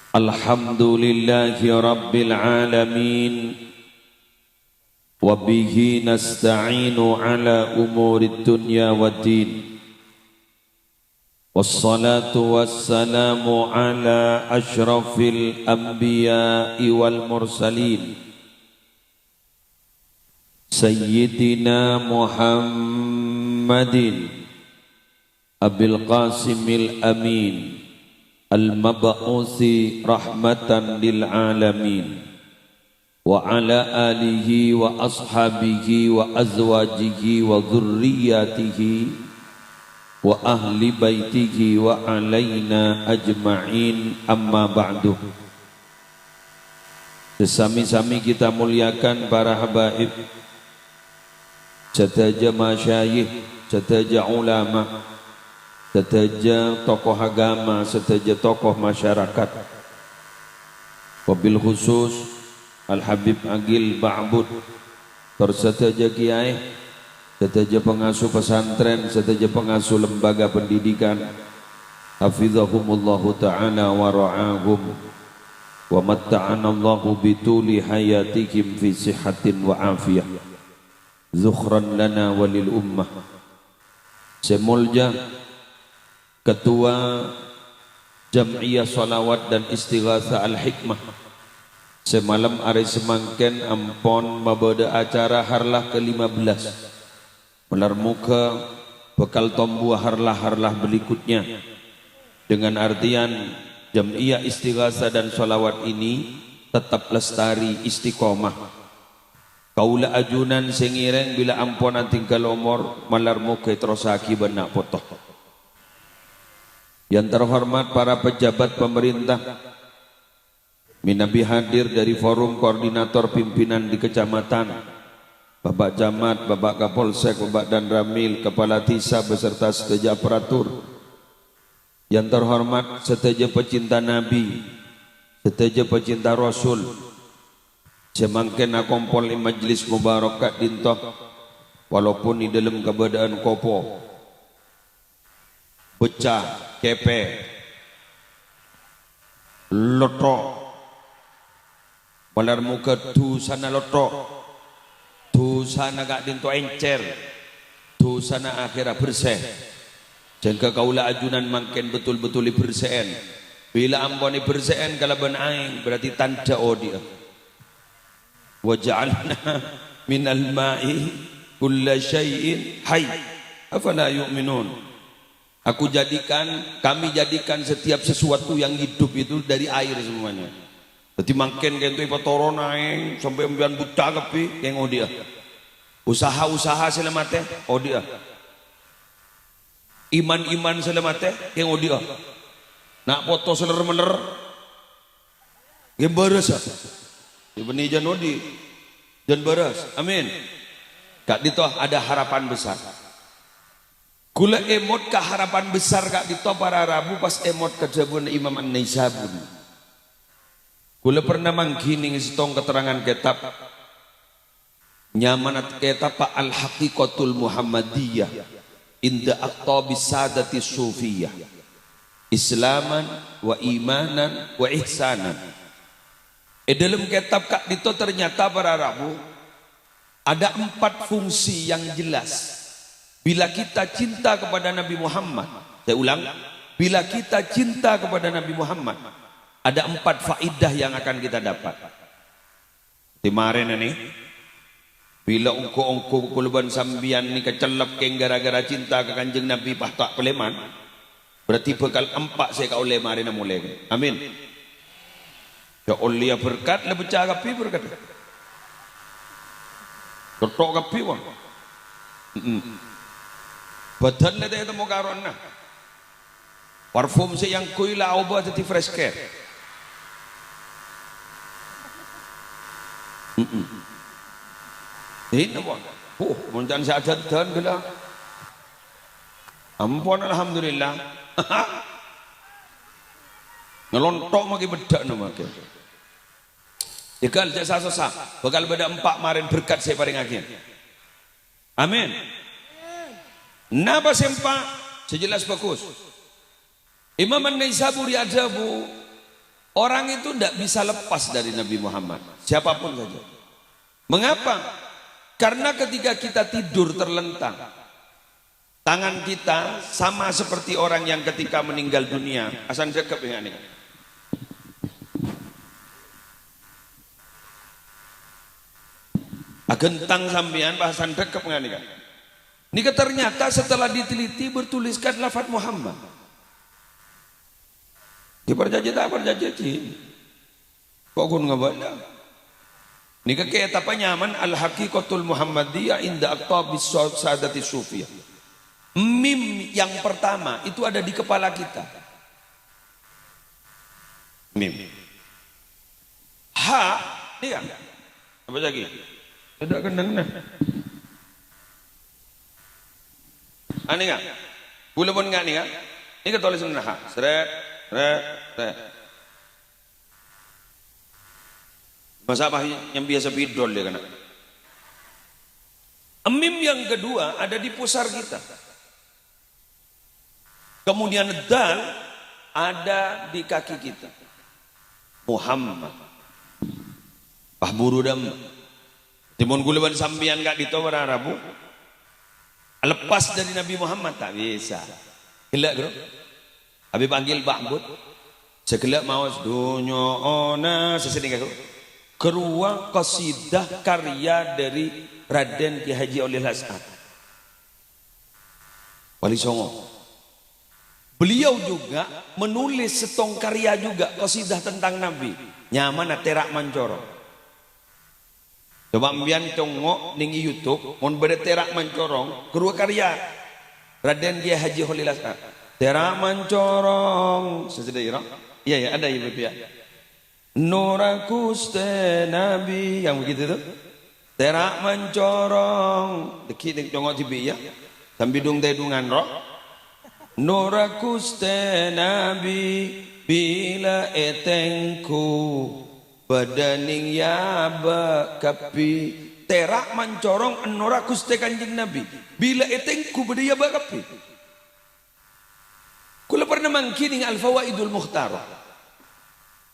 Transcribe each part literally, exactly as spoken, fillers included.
Alhamdulillahi rabbil alamin. Wa bihi nasta'inu ala umurid dunya waddin. Wassalatu wassalamu ala asyrafil anbiya'i wal mursalin. Sayyidina Muhammadin Abil Qasimil Amin al-mab'usi rahmatan lil alamin, wa ala alihi wa ashabihi wa azwajihi wa dzurriyyatihi wa ahli baitihi wa alaina ajma'in, amma ba'du. Sè sami-sami kita muliakan, para habaib, sadhâjâ masyayikh, sadhâjâ ulama, sadhâjâ tokoh agama, sadhâjâ tokoh masyarakat. Wabil khusus Al Habib Agil Ba'bud, tor sadhâjâ kiyaè, sadhâjâ pangasuh pesantren, sadhâjâ pangasuh lembaga pendidikan, hafizahumullahu ta'ala wa ra'ahum, wa matta'anallahu bituli hayatihim fi sihhatin wa afiyah, zukhran lana wa lil ummah. Sè molja, Ketua Jam'iyah Shalawat dan Istighatsah Al-Hikmah, sè malem arè samangkèn ampon mabâdâ acara harlah ke lima belas. Malar moghâ bhâkal tombuwâ harlah-harlah berikutnya. Dengan artian, Jam'iyah Istighatsah dan Shalawat ini tetap lestari istiqomah. Kaulâ ajunan sè ngèrèng bilâ ampon atinggal omor, malar moghâ èterrossaghi bân na' poto. Yang terhormat para pejabat pemerintah, manabi hadir dari Forum Koordinator Pimpinan di Kecamatan, Bapak Camat, Bapak Kapolsek, Bapak Danramil, Kepala Desa beserta sadhâjâ aparatur. Yang terhormat sadhâjâ pecinta Nabi, sadhâjâ pecinta Rasul, sè mangkèn akompol è majlis mubarak ka'dinto, walaupun è dâlem kabâdâ'ân kopo, becca, kèpè, lotto. Malar moghâ dhusana lotto, dhusana ka'dinto èncèr, dhusana akhèra bersè. Jângghâ kaulâ ajunan mangkèn betul-betul èbersè'è. Bilâ ampon èbersè'è kalabân aèng, berarti tandhâ odi'â. "Wa ja'alna minal ma'i kulla syai'in hayy. Afala yu'minun?" Aku jadikan, Kami jadikan setiap sesuatu yang hidup itu dari air semuanya. Dhâddhi mangkèn ka'dinto èpatoron aèng sampè' sampèyan buta kabbhi, kèng odi'â. Usaha-usaha sè la matè, odi'â. Iman-iman sè la matè, kèng odi'â. Na' poto sè ler-mèller, kèng bârâssa. Sè bânnè jân odi', jân bârâs. Amin. Ka'dinto ada harapan besar. Kaulâ èmot ka harapan besar ka'dinto para rabu pas èmot ka dhâbuna Imam An-Naisaburi. Kaulâ pernah mangghi neng sèttong keterangan kètab, nyamana kètabbhâ Al-Haqiqatul Muhammadiyah inda Aqtabis Sadatis Sufiyah, Islaman wa imanan wa ihsanan. È dâlem kètab ka'dinto ternyata para rabu, ada empat fungsi yang jelas. Bila kita cinta kepada Nabi Muhammad, saya ulang, bila kita cinta kepada Nabi Muhammad, ada empat faedah yang akan kita dapat. Dhâddhi marèna nè, bila ongghu-ongghu kaulâ bân sampèyan nèka cellep kèng gara-gara cinta ka Kanjeng Nabi, pas ta' palèman, berarti bhâkal empa' sè èkaollè marèna molè. Amin. Ya ollèya berkat, la becca kabbhi berkat. Kètho' kabbhi, wah. Mm-mm. Bâdân la ta' ètemmo karowanna. Parfum sè èangghuy la aobâ dhâddhi Fresh Care. Mm-mm. Ini, wah. Huh, mon can sè adân-adân ghellâ'. Ampon, alhamdulillah. Ngelontok mangkè beddhâ'na mangkè. Èghâl, jhâ' sa-sossa. Bhâkal bâdâ empa' marèn berkat sè èparèngaghi. Amin. Napa sè empa'? Sè jelas bhâghus. Imam An-Naisaburi adhâbu, Orang itu ndak bisa lepas dari Nabi Muhammad, siapapun saja. Mengapa? Karena ketika kita tidur terlentang, tangan kita sama seperti orang yang ketika meninggal dunia. Asan cekep ya, nih. Agentang sampeyan, bahasan cekep nggak nih, kan? Nèka ternyata setelah diteliti bertuliskan lafaz Muhammad. Dipercaya tak percaya, Ji? Kok gun ngabala? Nèka kitab apa nyaman Al-Haqiqatul Muhammadiyah inda Aqtabis Sa-, Sadatis Sufiyah. Mim yang pertama itu ada di kepala kita. Mim. Ha, nèka. Apa lagi? Tidak kenang, nah. Ah, nèka. Bulâ pon nèka, nèka. Nèka tulis, nah, ha. Sret, sret, sret. Masa apa nyambi biasa bidol ya, kena? Mim yang kedua ada di pusar kita. Kemudian dal ada di kaki kita. Muhammad. Wah, buru dam. Timun gulâ bân sampèyan ka'dinto para rabu. Lepas dari Nabi Muhammad, tak bisa. Ghellâ', Bro. Abi panggil Pak Bud. Sè ghellâ' maos dhunyo'ona sè sennèng, Bro. Keruwa qasidah karya dari Raden Kiai Haji Oleh Las'at. Wali Songo. Beliau juga menulis settong karya juga, qasidah tentang Nabi. Nyamana Tèra' Mancorong. Coba sampèyan congo' nèng YouTube, mon bâdâ Tèra' Mancorong, keruwa karya Raden Kiai Haji Kholil As'ad. Tèra' Mancorong, sesedai, ro? Iya, ya, ada ibu ya. Nora Ghustè Nabi, yang begitu tuh. Tèra' Mancorong, dâgghi' nèng congo' dhibi', ya. Sambi dung-tèdungan, ro? Nora Ghustè Nabi, bilâ ètengghu, bâdâ nèng yâ bâ' kabbhi. Tèra' Mancorong ènora Ghustè Kanjeng Nabi. Bilâ ètengghu bâdâ yâ bâ' kabbhi. Kaulâ pernah mangghi nèng Al-Fawaidul Mukhtarah.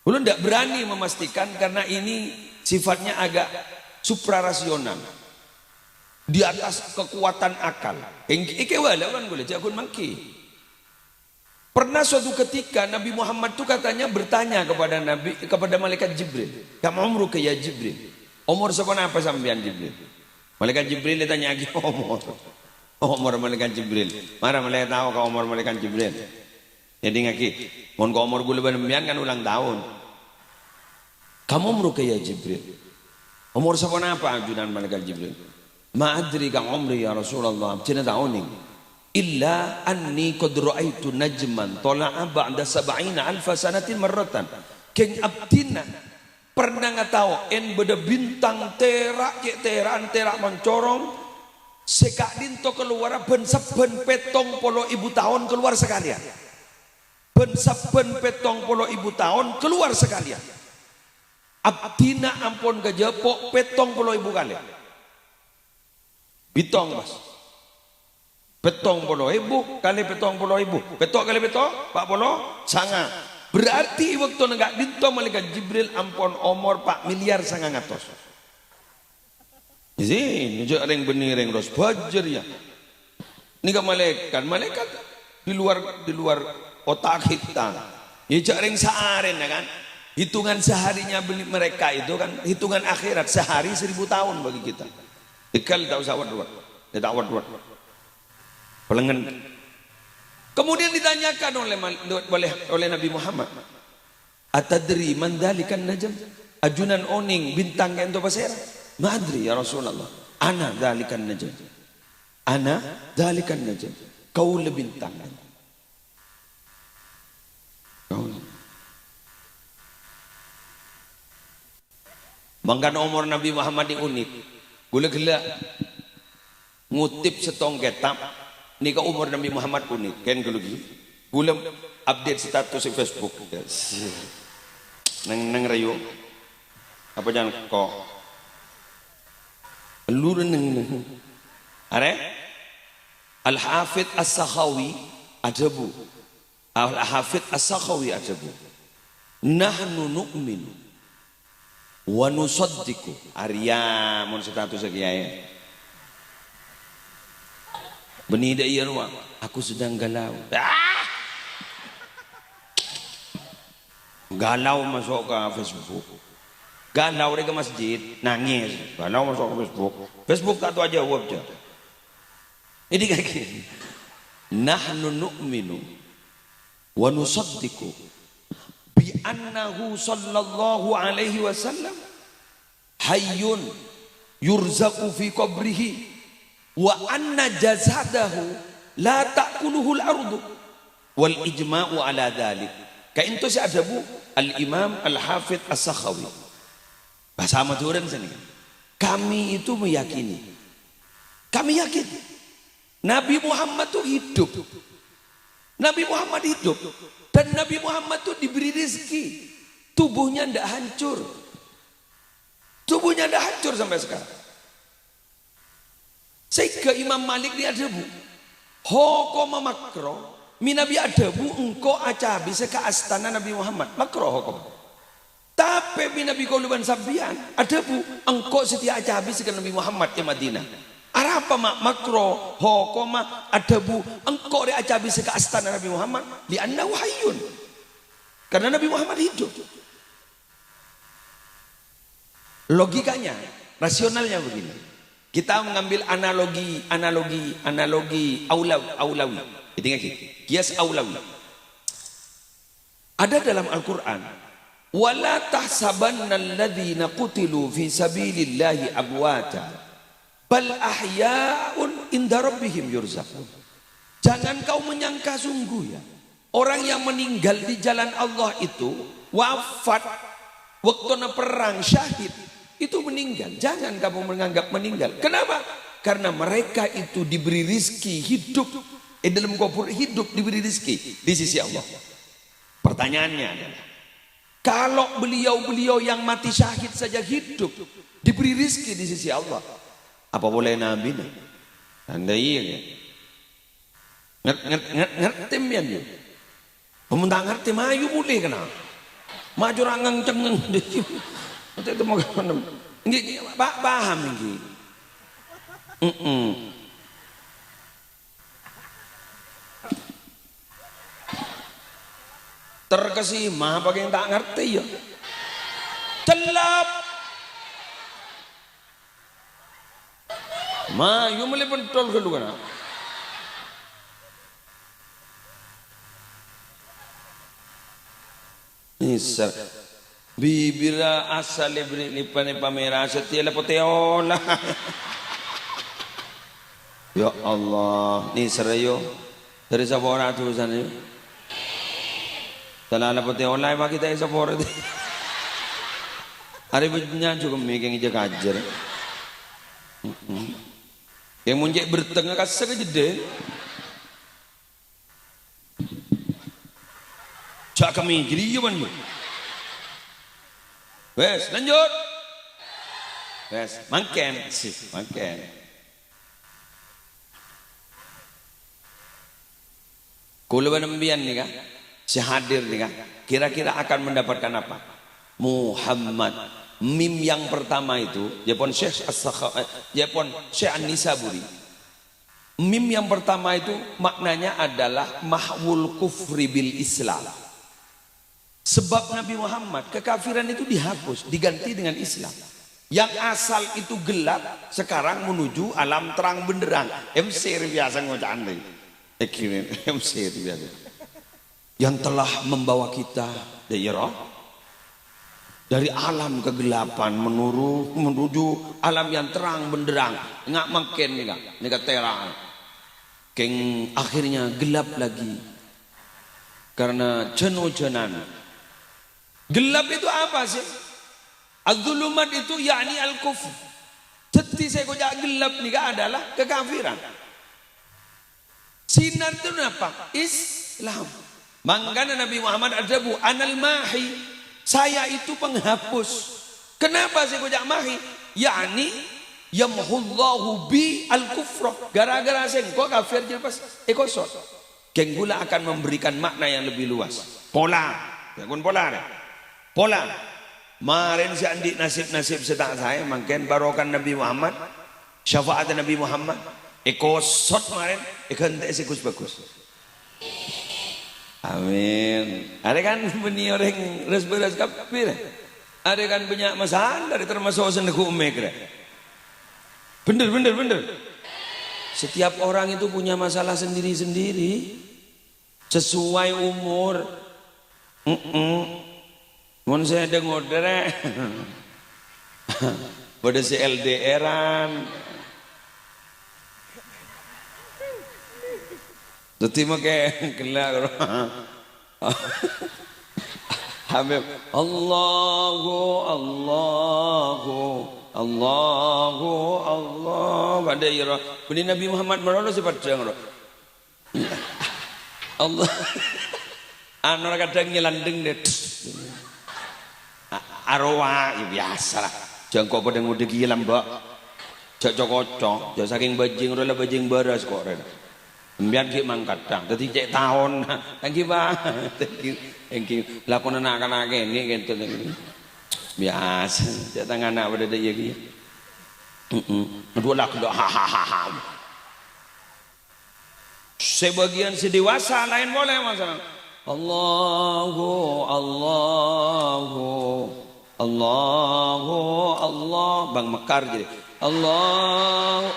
Kaulâ ndak berani memastikan karena ini sifatnya agak suprarasional. Di atas kekuatan akal. Èng-, èkè wala kan kaulâ jhâ' ghun mangghi. Pernah suatu ketika Nabi Muhammad tuh katanya bertanya kepada Nabi, kepada malaikat Jibril, "Kam umruka ya Jibril?" "Omor saponapa sampèyan, Jibril?" Malaikat Jibril ètanya'aghi omor. Omor malaikat Jibril. Mara malaikat tao ka omor malaikat Jibril. Èdingngaghi, mon ka omor kaulâ bân sampèyan kan ulang taon. "Kam umruka ya Jibril?" "Omor saponapa ajunan malaikat Jibril?" "Ma adri kam umri ya Rasulullah, abdhina ta' onèng. Illa anni qad ra'aitu najman tala'a ba'da sab'ina alfa sanatin marratan." Ghing abdhina pernah ngatao èn bâdâ bintang tèra', cè' tèra'an tèra' mancorong, sè ka'dinto kalowara bân sabbhân pèttong polo èbu taon kalowar sakalèyan. Bân sabbhân pèttong polo èbu taon kalowar sakalèyan. Abdhina ampon kajhâpo' pèttong polo èbu kalè. Bitong, Mas. Pèttong polo èbu kalè pèttong polo èbu. Pètto' kalè pètto', pa' polo sanga. Berarti è bâktona ka'dinto Malaikat Jibril ampon omor pa' miliar sangang atos. Di sini, jhâ' rèng bânnè rèng ros bhâjâr, ya. Nèka malaikat, malaikat di luar, di luar otak kita. Ya, jhâ' rèng saarèna, kan. Hitungan seharinya beli mereka itu, kan, hitungan akhirat sehari seribu tahun bagi kita. Tegal tak usah wet-wet. Ya, tak wet-wet. Pelengen. Kemudian ditanyakan oleh mal-, oleh, oleh Nabi Muhammad, "Atadri man dzalikan najm?" "Ajunan onèng bintang ka'dinto pasèra?" "Ma adri, ya Rasulullah." "Ana dzalikan najm." "Ana dzalikan najm." Kaulâ bintang. Kaulâ. Mangkana omor Nabi Muhammad nèka unik. Kaulâ ghellâ' ngutip sèttong kètab, nèka omor Nabi Muhammad unik. Kèng ghâllu ghi. Kaulâ update status è Facebook. Yes. Neng, neng rayu. Apa jangan kok? Lu neng, neng. Arè? Al-Hafidh As-Sakhawi adhâbu. Al-Hafidh As-Sakhawi adhâbu, "Nahnu nu'minu wa nusaddiqu." Arèya mon status kèyaè. Bânnè dâ' iyâ rowa, "Aku sedang galau." Ah! Galau maso' ka Facebook. Galau rè ka masjid, nangès. Galau maso' ka Facebook. Facebook ta' towa jawab, jâ. Ini kayak gini. "Nahnu nu'minu wa nusaddiqu bi annahu sallallahu alaihi wasallam hayyun yurzaqu fi qabrihi wa anna jasadahu la ta'kuluhul ardu, wal ijma'u ala dzalik." Ka'dinto sè adhâbu Al-Imam Al-Hafidz As-Sakhawi. Bhâsa Madhurâna sanèka. Kami itu meyakini. Kami yakin. Nabi Muhammad tuh hidup. Nabi Muhammad hidup. Dan Nabi Muhammad tuh diberi rezeki. Tubuhnya ndak hancur. Tubuhnya ndak hancur sampai sekarang. Sehingga Imam Malik nèka adhâbu, "Hokomma makro, mènabi adhâbu engko' acabisa ka astana Nabi Muhammad. Makro hokom. Tapè mènabi kaulâ bân sampèyan adhâbu, engko' satèya acabisa ka Nabi Muhammad è Madinah." Arapa ma' makro hokomma adhâbu engko' rè acabisa ka astana Nabi Muhammad? "Li'annahu hayyun." Karena Nabi Muhammad hidup. Logikanya, rasionalnya begini. Kita mengambil analogi, analogi, analogi aulawi, aulawi. Ingat, kias aulawi. Ada dalam Al-Quran, "Wa la tahsabanna alladhina qutilu fi sabilillahi amwata, bal ahya'un inda rabbihim yurzaqun." Jangan kau menyangka sungguh, ya, orang yang meninggal di jalan Allah itu wafat, waktona perang, syahid, itu meninggal. Jangan kamu menganggap meninggal. Kenapa? Karena mereka itu diberi rizki hidup. È dâlem kubur hidup diberi rizki di sisi Allah. Pertanyaannya adalah, kalau beliau-beliau yang mati syahid saja hidup, diberi rizki di sisi Allah, apa polè nabina? Tandhâ iyâ, kan? Nger-, nger-, nger-, ngartè sampèyan, yâ? Mon ta' ngartè, mayu molè kèna. Maju ra ngèng-cèngèng. Ngghi, pa-, paham ngghi? Mm-mm. Terkesima apa yang tak ngerti ya? Celep. Mayu mèlè pentol ghâllu kana. Nèser. Bibirra asal bânnè nèpa-nèpa mèra, satèya la potè ola. Ya Allah, nèser yo. Dâri sapora dusana yo. Sala la potè ola, ma' kita sapora. Arè bânnya' jhughâ mèkèng jâ kajâr. Heeh. Yang mon cè' berteng kasè ka jhâddhing. Jhâ' kami jârèya, bân, yâ. Wes, lanjut. Wes, mangkèn, sih, mangkèn. Kaulâ bân sampèyan nèka, sè hadir nèka, kira-kira akan mendapatkan apa? Muhammad. Mim yang pertama itu, jâ pon Syekh As-Sakha-, eh, jâ pon Syekh An-Nisaburi. Mim yang pertama itu maknanya adalah mahwul kufri bil Islam. Sebab Nabi Muhammad, kekafiran itu dihapus, diganti dengan Islam. Yang asal itu gelap, sekarang menuju alam terang benderang. M C biasa ngoca'an deh. Eh, gini, M C biasa. Yang telah membawa kita, ya, ya, roh? Dari alam kegelapan menuru-, menuju alam yang terang benderang. Nga' mangkèn nèka, nèka terang. Kèng akhirnya gelap lagi. Karena jân-ojânan. Gelap itu apa sih? Az-zulumat itu yakni al-kufr. Dhâddhi sè èkoca' gelap nèka adalah kekafiran. Sinar itu napa? Islam. Mangkana Nabi Muhammad adhâbu, "Anal mahi, saya itu penghapus." Kenapa sè èkoca' mahi? Yakni yamhullahu bi al-kufra. Gara-gara sèngko' kafir jâ pas èkosot. Kèng kaulâ akan memberikan makna yang lebih luas. Pola. Ya, kun pola, rè. Pola, marèn sè andi' nasib-nasib sè ta' saè, mangkèn barokah Nabi Muhammad, syafaat Nabi Muhammad, èkosot marèn, èghântè'è sè ghus-bhâghus. Amin. Arè kan bânnè orèng ras-bâras kabbhi, rè. Arè kan bânnya' masalah, rè, tamaso' sè neggu' mèk, rè. Bener, bener, bener. Setiap orang itu punya masalah sendiri-sendiri. Sesuai umur. Mm-mm. Mon sè dâ-ngodâ, rè. Padâ sè L D R-an. Dhâddhi makè ghellâ'. Habib, Allahu, Allahu, Allahu, Allah. Padâ iyâ, ro. Bânnè Nabi Muhammad malolo sè padâ, ro. Allah. Anu, kadhâng nyelandeng, deh. A-, arowa, ya biasa lah. Jhâ' engko' padâ ngodâ ghiyâ lambâ'. Jhâ' co-koco, jhâ' sakèng bhâjing, rowa la bhâjing bârâs kok, rè. Sampèyan ghi' mangkadhâng, dhâddhi cè' taon. Thank you, Pak. Thank you, thank you. Lakona na'-kana' kènè', kènè'. Biasa, cè' tang ana' padâ dâ' iyâ ghiyâ. Heeh. Dua lagu, ha, ha, ha, ha. Sè bâgiyân sè dewasa laèn polè masalah. Allahu, Allahu, Allahu, Allah. Bang Mekar jadi. Allahu.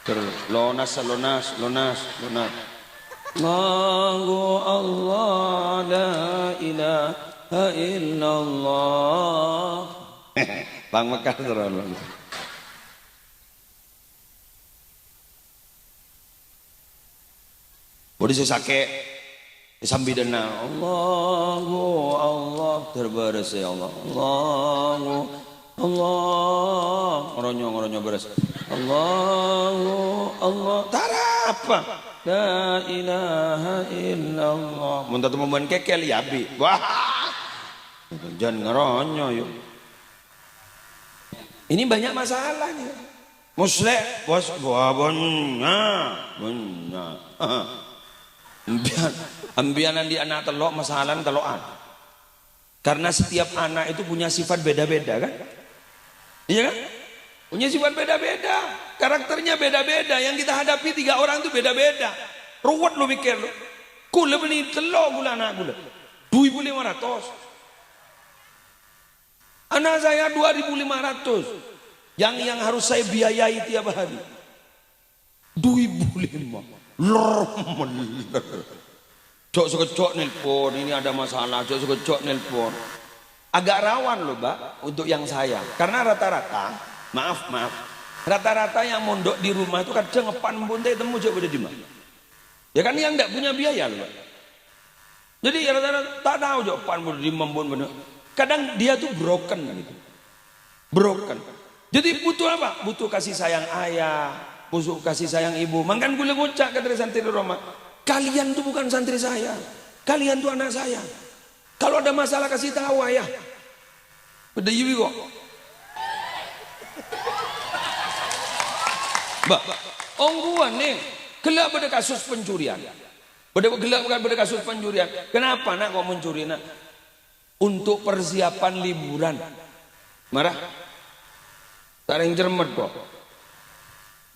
Ter-, lonas, lonas, lonas, lonas. Allahu, Allah, la ilaha illallah. Bang Mekar terus. Bâdâ sè sakè', èsambidhâna, "Allahu Allah, ter-, bârâs, ya Allah. Allahu Allah." Ngoronyo, ngoronyo bârâs. "Allahu Allah." Tarapa? "La ilaha illallah." Mon tatemmo bân kèkèl, ya, abi. Wah. Jân ngoronyo, yuk. Ini banyak masalah, nih. Musleh, bos, wah, bânnya', bânnya'. Empiyan, empiyan andi' ana' tello', masalana tello'an. Karena setiap anak itu punya sifat beda-beda, kan? Iya, kan? Punya sifat beda-beda. Karakternya beda-beda. Yang kita hadapi tiga orang itu beda-beda. Ruwet lo mikir lo. Kaulâ bânnè tello' kaulâ ana' kaulâ. Dua ribu lima ratus. Anak saya dua ribu lima ratus yang, yang harus saya biayai tiap hari. Dua ribu lima. Lor-, meller. Jhâ' sakejjhâ' nelpon, ini ada masalah, jhâ' sakejjhâ' nelpon. Agak rawan loh, Mbak, untuk yang saya. Karena rata-rata, maaf, maaf, rata-rata yang mondok di rumah itu kadhâng eppa' embu'na ta' ètemmo jhâ' bâdâ è dimma. Ya kan, yang ndak punya biaya loh, Mbak. Jadi, ya, rata-rata ta' tao jhâ' pan bâdâ dimma, pon bâdâ. Kadang dia tuh broken gitu. Broken. Jadi butuh apa? Butuh kasih sayang ayah, butuh kasih sayang ibu. Mangkana kaulâ ngoca' ka santri-santri roma, "Kalian tuh bukan santri saya. Kalian tuh anak saya. Kalau ada masalah kasih tahu ayah." Bâdâ iyâ bi' kok. Mbak, ongghuwân nè, ghellâ' bâdâ kasus pencurian. Bâdâ, ghellâ' bâdâ kasus pencurian. Kenapa, Nak, kok mencuri, Nak? Untuk persiapan liburan. Marah? Sareng cermet, kok.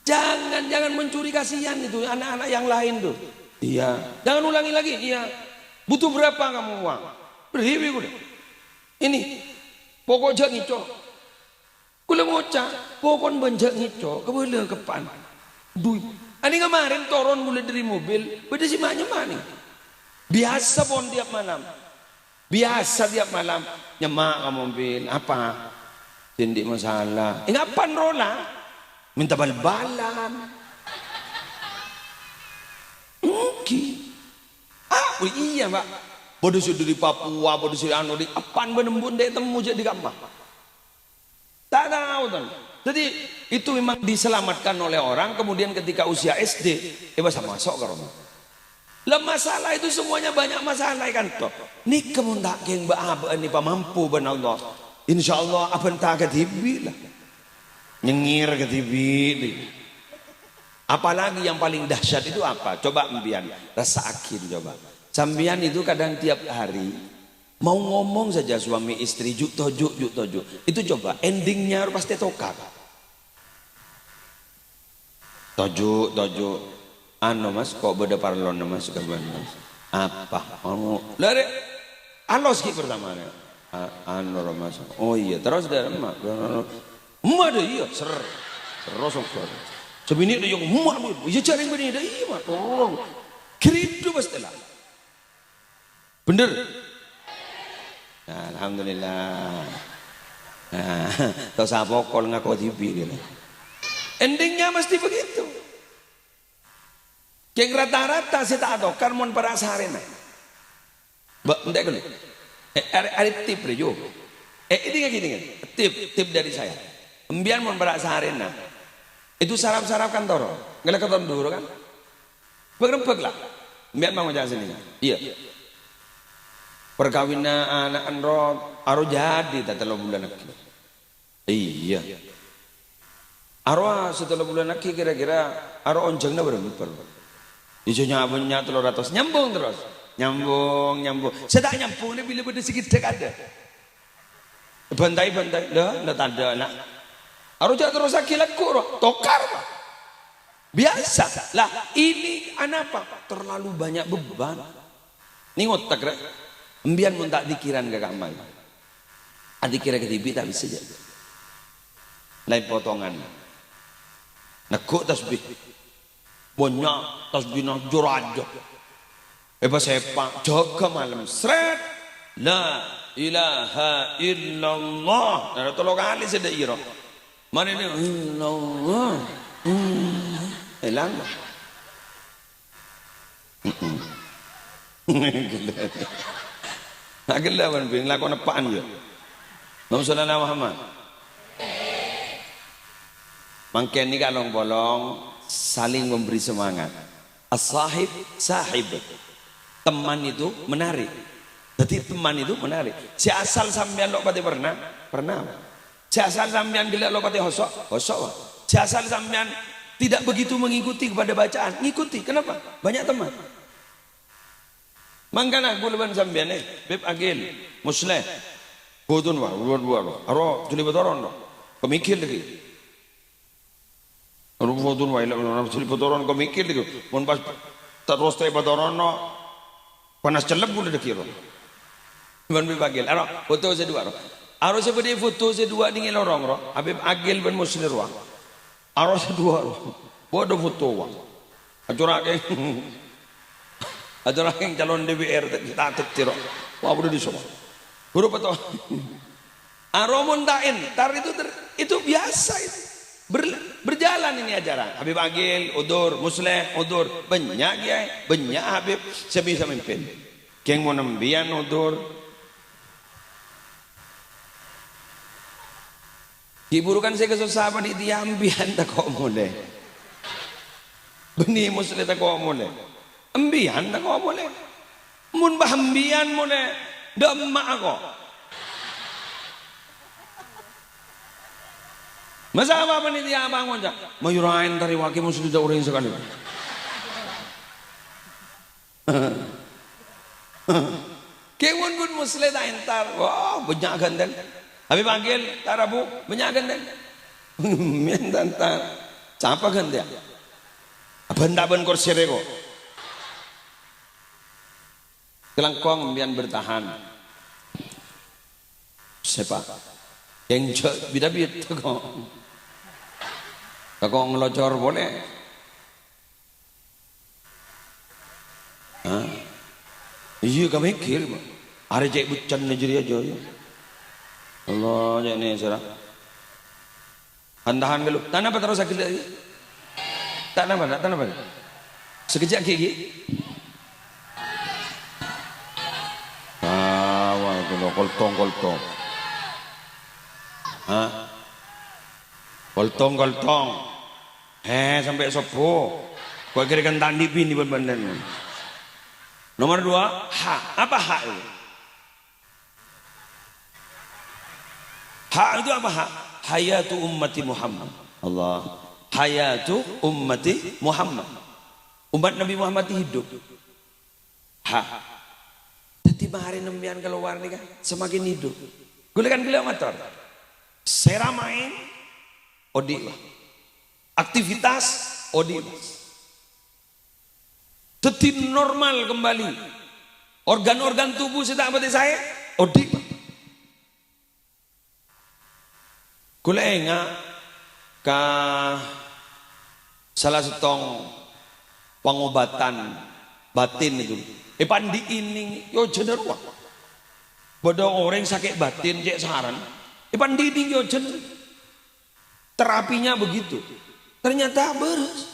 Jangan, jangan mencuri, kasihan itu anak-anak yang lain tuh. Iya. Jangan ulangi lagi. Iya. Butuh berapa kamu uang? Beri, beri, udah. Ini. Pokok jhâ' ngèco'. Kaulâ ngoca', pokon bân jhâ' ngèco', kabâlâ keppa'na. Dui. Anèng kamarèn toron kaulâ dâri mobil, bâdâ sè ma'-nyemma' nèng. Biasa pon tiap malam. Biasa tiap malam, nyemma' ka mobil. Apa? Sè andi' masalah. Enggak pan rola. Minta bal-balan. Èngghi. Ah, oh iya, Pak. Bâdâ sè dâri Papua, bâdâ sè anu, dâri eppa' bân embu' ta' ètemmo jhâ' dâri kamma. Ta' tao, ton. Jadi, itu memang diselamatkan oleh orang, kemudian ketika usia S D, eh, bisa masuk ke rumah. Lah, masalah itu semuanya banyak masalah, kan, toh. Nèka mon ta' kèng bâ'-abâ'ân èpamampu bân Allah. Insyaallah, abhânta kadhibi', lah. Nyengngèr kadhibi', dhi. Apalagi yang paling dahsyat itu apa? Coba empiyan, rassa'aghin, coba. Sampèyan itu kadang tiap hari Mau ngomong saja suami istri, "Ju', toju', ju', toju'." Itu coba, endingnya pasti tokar. "Toju', toju'. Anu, Mas, kok bâdâ parlona, Mas, ka bâ'na, Mas?" "Apa?" "Anu, la, Rè', alos ghi' pertamana." "A-, anu, ro, Mas." "Oh, iyâ, terros dâ' emma'?" "Emma' dâ' iyâ, ser-, terros, Mas." Sabinè' dâ' iyâ, "Emma', iyâ, jhâ' rèng binè dâ' iyâ, Ma'." Terros. Ghiridhu pastèla. Bhender? Nah, alhamdulillah. Nah, ta' osa pokol ngako dhibi' dia. Endingnya mesti begitu. Keng rata-rata sè ta' atokar mon para' sarèna. Mbak, entek ghâllu. Eh, arè, arè tip rè, yo. Eh, ini gini, gini. Tip, tip dari saya. Embiyan mon para' sarèna. Itu sarap-sarap kan toro. Ngala' katon dhuwur kan? Bâk-rembâk la. Embiyan mau ngoca' sènèng. Iyâ. Perkawinan ana' enro aro jadi ta' tello bulân aghi'. Iyâ. Aro sè tello bulân aghi' kira-kira aro onjhângnga bârâmpa? Iyâ, nya-, nya tello ratos. Nyambung terros. Nyambung, nyambung. Sè ta' nyambung nè bilâ bâdâ sè ghiddhâ' kadâ'. Bântai, bântai. Lho, lho tandhâna. Aro jhâ' terrossaghi lagghu', ro. Tokar, Pak. Biasa. Lah, ini anapa? Terlalu banyak beban. Nèng otak, rè. Embiyan mon ta' dzikiran ka kamma. Adzikkira kadhibi' ta' bisa, jâ. Laèn potongan. Neggu' tasbih. Bânnya' tasbihna jâ-rajâ. Èpasèpa', jâgâ malem. Srèt. La ilaha illallah. Nah, tello kalè sè dâ' iyâ, ro. Marèna, "Illallah." Hmm. Èlang. Mm-mm. Aghellâ' bân bi' nglako neppa'an, yâ. Allahumma shalli ala Muhammad. Mangkèn nèka long-polong saling memberi semangat. As-sahib sahib. Teman itu menarik. Jadi teman itu menarik. Sè asal sampèyan lo' patè pernah, pernah. Sè asal sampèyan ghellâ' lo' patè hoso', hoso', Pak. Sè asal sampèyan tidak begitu mengikuti kepada bacaan, ngikuti. Kenapa? Banyak teman. Mangkana kaulâ bân sampèyan, eh, Bib Agil, Musleh, Budun, wah, luar, luar, wah. Aro, juli patoron, no. Kemikir lagi. Aro, Budun, wah, ila, ila, juli patoron, kemikir lagi. Mon pas terros ta' patoron, no. Panas cellep ghulâ dâgghi', ro. Bân Bib Agil. Aro, foto sè duwâ', ro. Aro sè bâdâ foto sè duwâ' nèng è lorong, ro. Habib Agil bân Musleh rowa. Aro sè duwâ', ro. Bâdâ foto, wa. Acora'aghi. Acora'aghi calon D P R ta' tèttè, ro. Wa, bâdâ di sono. Ghuru peto. Aro mon ta' entar itu ter-, itu biasa itu. Ber-, berjalan ini acara. Habib Agil, udzur, Musleh, udzur. Bânnya' kiai, bânnya' habib sè bisa mimpin. Kèng mon embiyan udzur. Ghi' bhuru kan sè kasossa panitia embiyan tako' molè. Bânnè Musleh tako' molè. Embiyan tako' molè. Mon bâ embiyan molè, dâ' emma'a ko'. Masa apa panitia apa ngoca', "Mayu ra entar èwakè Musleh dâ' orèng sakalè." Kèng mon bân Musleh ta' entar, wah, bânnya' ghântèng. Habib Agil, ta' rabu, bânnya' ghântèng. Mèn ta' entar. Sapa ghântèyan? Abân ta' bân korsè rè, ko'. Kalangkong embiyan bertahan. Sèpa. Kèng jhâ' bit-abit, tako'. Tako' ngalocor polè. Hah? Iyâ, kamèkkèr, Pak. Arè cè' buccanna jârèya, jâ, yâ. Allah, cè' nèsèra. Tahan-tahan ghâllu. Ta' napa terros sakit lagi? Ta' napa, ta' napa? Sakejjhâ' ghi, ghi. Ah, wah, itu loh, koltong, koltong. Hah? Koltong, koltong. Eh, sampè' sobbhu. Kok kira kan tandhi bini bân-bândhân. Nomor dua, ha. Apa ha itu? Ha itu apa ha? Hayatu ummati Muhammad. Allah. Hayatu ummati Muhammad. Umat Nabi Muhammad itu hidup. Ha. Jadi Marèna sampèyan kalowar nèka semakin hidup. Ghulâ kan ghellâ' mator. Sèra maèn, odi', Pak. Aktivitas, odi', Pak. Dhâddhi normal kembali. Organ-organ tubuh sè ta' patè saè, odi', Pak. Ghulâ enga' ka sala sèttong pangobatan batin itu. Èpandi'i nèng yojhâna rowa. Bâdâ orèng sakè' batin cè' saran, èpandi'i nèng yojhâna. Terapinya begitu. Ternyata bârâs.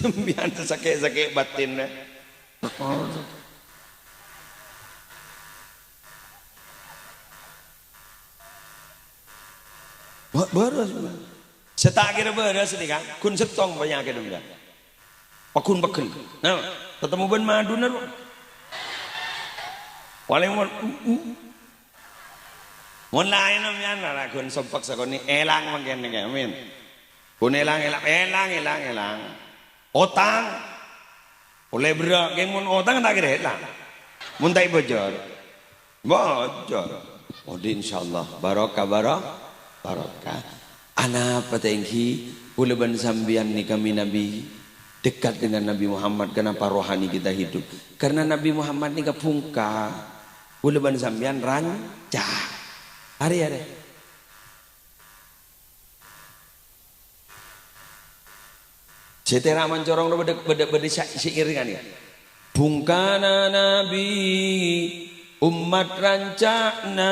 Sampèyan sakè'-sakè' batinna. Ba-, bârâs, Bang. Sè ta' kèra bârâs nèka, ghun sèttong panyakèt, Bang. Pagghun pegghel. Nah, tatemmo bân madhuna, Bang. Palèng mon, u-, u-, mon laèn sampèyan la ghun sompek sakonè', èlang mangkèn nèka, amin. Ghun èlang, èlang, èlang, èlang, èlang. Otang. Ollè berrâ', kèng mon otang ta' kèra èlang. Mon ta' èbâjâr. Bâjâr. Odi' insyaallah. Barokah, baro-, barokah. Anapa ta' ènggi? Kaulâ bân sampèyan nèka mènabi dekat dengan Nabi Muhammad. Kenapa rohani kita hidup? Karena Nabi Muhammad nèka bhungka. Kaulâ bân sampèyan ranca'. Arè, arè. Sè tèra' mancorong bâdâ, bâdâ, bâdâ sya-, syair kan ya. Bhungkana Nabi, ommat ranca'na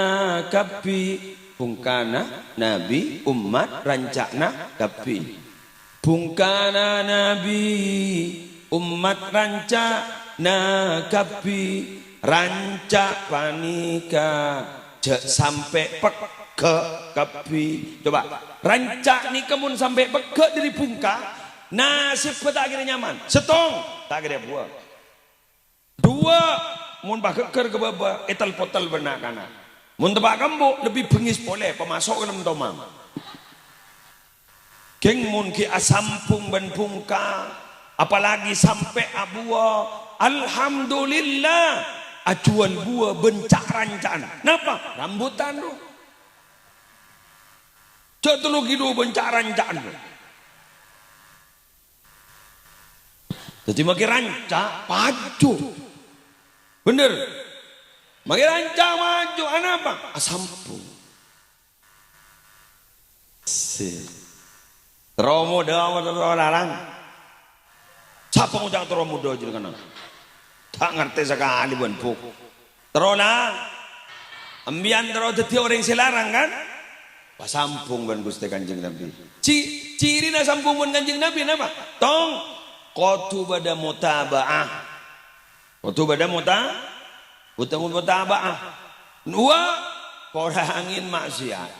kabbhi. Bhungkana Nabi, ommat ranca'na kabbhi. Bhungkana Nabi, ommat ranca'na kabbhi. Ranca' panèka jhâ' sampè' pegghâ' kabbhi. Coba, ranca' nèka mon sampè' pegghâ' dâri bhungka, nasebbhâ ta' kèra nyaman. Sèttong, ta' kèra buwâ. Duwâ', mon paghâgghâr ka bâbâ, ètel-potel bân na'-kana'. Mon teppa' ka embu', lebbi bengngis polè, pamaso' ka dâlem tomang. Kèng mon ghi' asambhung bân bhungka, apalagi sampè' abuwâ, alhamdulillah, ajhuwâl buwâ bân ca'-ranca'an. Napa? Rambutan, ro. Jhâ' tello kilo bân ca'-ranca'an, ro. Dhâddhi, makè ranca' paju. Bhender. Makè ranca' paju, anapa? Asambhung. Sè. Terro modâ apa terro larang? Sapa ngoca' terro modâ jenengan? Ta' ngartè sakalè bân, Bu. Terro la-, Sampèyan terro dhâddhi orèng sè larang, kan? Pasambhung bân Ghustè Kanjeng Nabi. Ci-, cirina sambhung bân Kanjeng Nabi napa? Tong, kodhu bâdâ mutaba'ah. Kodhu bâdâ muta-, kodhu mutaba'ah. Duwâ', korangè maksiat.